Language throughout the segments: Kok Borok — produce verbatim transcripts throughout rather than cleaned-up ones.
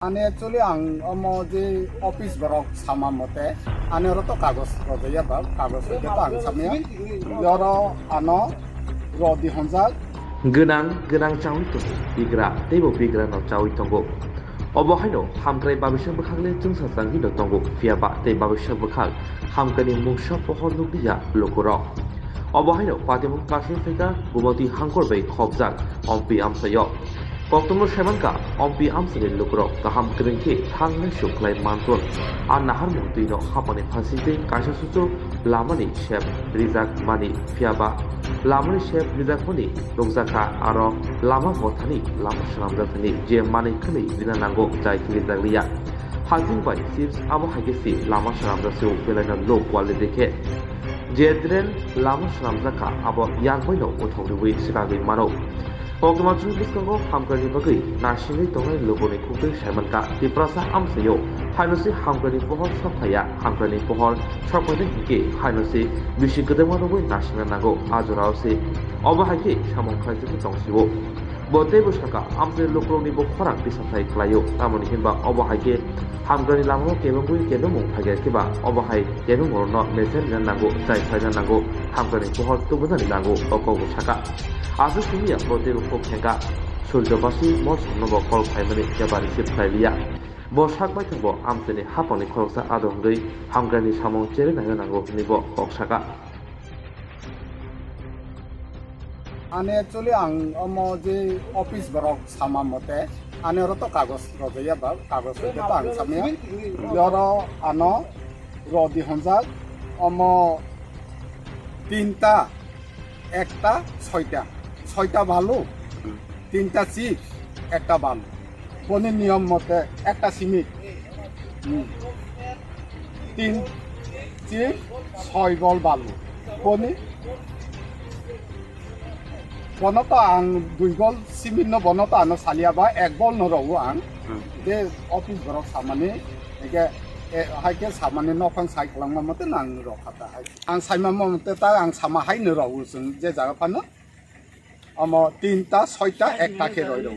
Ani actually ang omo je office borok sama mote, ani oro to kagoj rojaya ba, kagoj rojaya to ang samya. Yoro ano rodi honjak. Gwnang, gwnang chawi tongo, bigra, teibo bigra no chawi tongo. Obo haino hamkrai babisa bwkhak le chwngsa changwi no tongo, phiya ba tei babisa bwkhak hamkrai ni mungsa pohor nukliya lukurok. Obo haino patimung kasui phaikha Gumoti hangkor bai khopjak ompi amsaio. Koktwmno saimankha, ompi amsani lukurok kaham kwrwng khe thangnai suk khlai mantun. A naharmung twino hapani phasi tei kaisa suchuk lamani sep rijak mani, phiya ba lamani sep rijakmani nukjakha, aro lama mothani lama swnamjak thani je manwi khwnwi rina nango, jai khe rijak liya. Hakjing bai chips abo hai khe se lama swnamjak se, belaino low quality khe. Je drain lama swnamjak kha, abo yak baino uthok riwi swkagwi mano. Koktwma chwng bwskango hamkrai ni bagwi naisingwi tongnai lukuni khuktwi saimankha Tiprasa amsaio. Haino se hamkrai ni pohor sok phaiya, hamkrai ni pohor sok phainai hinkhe haino se bisi kwdwma rwgwi naisingna nango. A jorao se obo hai khe samung khlaijagwi tong sio. Bo teibo sakha, amchai lukurokni bo khorang tisathai khlaio, tamoni hinba obo hai khe hamkrai ni lamao kebengwi kebengmung phaiya, khiba obo hai kebengmungrokno mechel rina nango, chai khlaina nango, hamkrai ni pohor tubunani nango, o kokbo sakha. Aswk simiya bo teibo kok thengkha, Surjo Basi Molsomno bo call phaimani keba receive khlai liya. Bo sak baithang bo amchaini hapangni khoroksa ado hwngwi hamkrai ni samung cherwi naina nango hwnwi bo kok sakha. Ani actually ang omo je office borok sama mote, ani oro to kagoj rojaya ba, kagoj rojaya to ang samya. Yoro ano rodi honjak, omo tinta, ekta, soita, soita balu, tinta chips, ekta balu. Boni niyom mote ekta simit. Hmm. Tin, tin, soi bol balu. Boni, bono to ang dui bol simit no bono to ano salia ba ek bol no rogo ang. Hmm. Je office borok samani, eke, e, hai ke samani nokhang sai kwlangma mote nang rok khata hai. Ang saima mote ta ang sama hai no rogo chwng je jaga phano. Omo tinta, soita, ekta khe roi rw.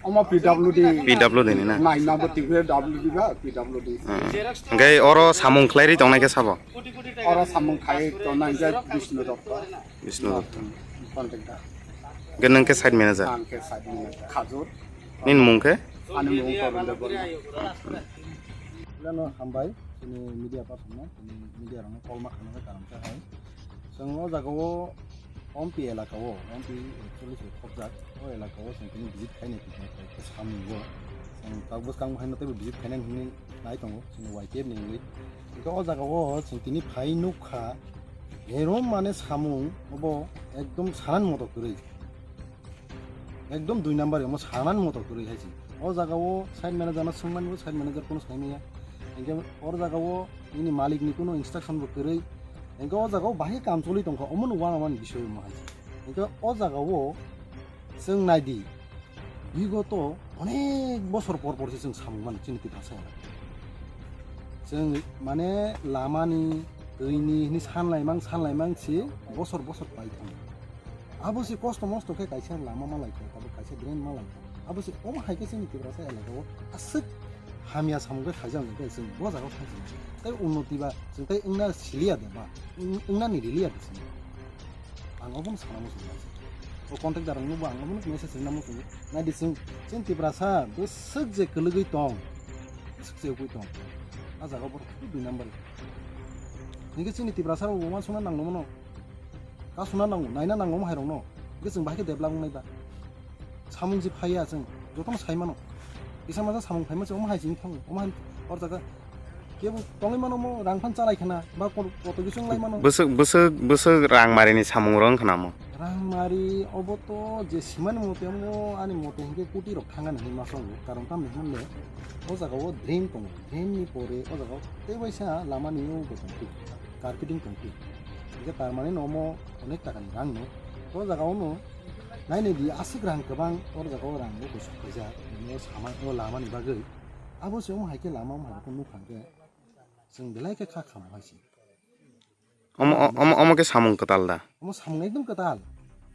Omo P W D. P W D ni na? Nai number tigre W D ba, P W D. Hmm. Hingke oro samung khlai ri tongnai khe sabo? Oro samung khai tongnai khe Bishnu Dutta. Bishnu Dutta. Contact da. Hingke nang khe site manager? Ang khe site manager. Khajur. Nini mung khe? Ani mung Torun Debbarma. Leno hambai, chini media person no, chini media rok no kolma khana khe karam khe hai. Chwng o jaga o Ompi elaka o, Ompi actually se khobjak, o elaka o chwng tini visit khainai tini khe samung o. Chwng tabuk bwskang haino teibo visit khainai hinwi nai tongo, chini Y T F ni wngwi. Hingke o jaga o chwng tini phai nukha, erom mane samung obo ekdom sanani moto kwrwi. Ekdom dui number omo sanani moto kwrwi hai se. O jaga o site manager no swngmani bo site manager kono sai maya. Hingke o jaga o nini malik ni kono instruction bo kwrwi. Hingke o jaga o bahai kam choli tongkha omo no uanamani bisoi omo hai se. Hingke o jaga o chwng naidi bigoto onek bosor por por se chwng samung mani chini Tiprasa. Chwng mane lamani, twini hini sanlaimang sanlaimang se bosor bosor pai thango. Abo se kosto mosto khe kaisa lama ma laikha, tabuk kaisa drain ma laikha. Abo se omo hai khe chini Tiprasa elaka o aswk hamya samung khe khaijak hwnkhe chwng bo jaga o thang sini. Tai unnoti ba chwng tai wngna siliya de ba, wng-, wngnani riliya de chwng. Ang obono sana muchungo. O contact darang nukbo ang obono message rwna muchungo. Naidi chwng, chini Tiprasa bwswk je kwlwgwi tong, bwswk je ugwi tong. A jaga o borok dui number. Hingke chini Tiprasa rok bo uansukna nanglo mano. Kasuna nango, naina nango omo hai rokno. Hingke chwng bahai khe develop wngnai ba. Samung je phaiya chwng jotono sai mano. Kisa masa samung phaima chwng omo hai chini thango. Omo hai or jaga kebo tongwi mano omo rang phan chalai khna ba koto kisa wnglai mano. Bwswk, bwswk, bwswk rang marini samung rok wngkha namo? Rang mari obo to je simani mote omo ani mote hingke koti rok thangani hinwi masa wngo. Karon tamni hwnle o jaga o drain tongo. Drain ni pore o jaga o tei waisa lama ni o bo tongphi. Carpeting tongphi. Hingke tar mani no omo onek taka ni rang no. O jaga o no nainai di aswk rang kwbang o jaga o rang bo kosok khaijak. Nini o sama o lama ni bagwi. Abo se omo hai khe lama omo hai khe nukha hwnkhe chwng belai khe kha khamo hai se. Omo, omo, omo khe samung kwtal da? Omo samung ekdom kwtal.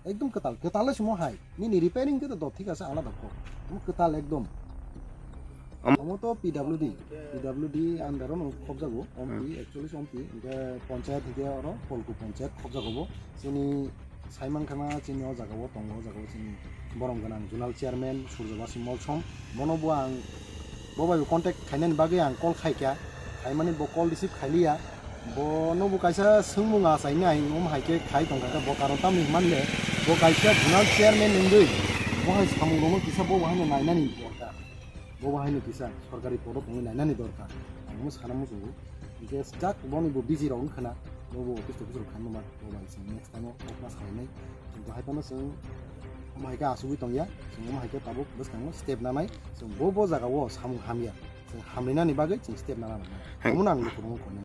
Ekdom kwtal. Kwtal le simo hai. Nini repairing khe to thik ase alada kok. Omo kwtal ekdom. Omo to P W D, P W D under-o no khobjago, ompi, actually ompi, hingke panchayat hingke oro Polku panchayat khobjago bo. Chini saiman khana chini o jaga o tongo, o jaga o chini borom gwnang zonal chairman Surjabasi Molsom. Bono bo ang, bo bai contact khainani bagwi ang call khaikha, khaimani bo call receive khailiya. Bono bo kaisa swngmung achainai, omo hai khe khai tongkha khe bo karon tamni hwnba le bo kaisa zonal chairman wngwi bo hai samung rokno kisa bo bo haino nainani dorkar. Bo bo haino kisa sorkari podo tongwi nainani dorkar. Ang omo sana muchungo. Hingke jak boni bo busy rok wngkha na, bo bo office office rok khaima ma, bo bai chwng next time o kok ma salainai. Chwng bo hai phano chwng omo hai khe asugwi tongya, chwng omo hai khe tabuk bwskango step nanai, chwng bo bo jaga o samung hamya, chwng hamrinani bagwi chwng step nana nangnai. Hai. Omono ang lukurokno koi.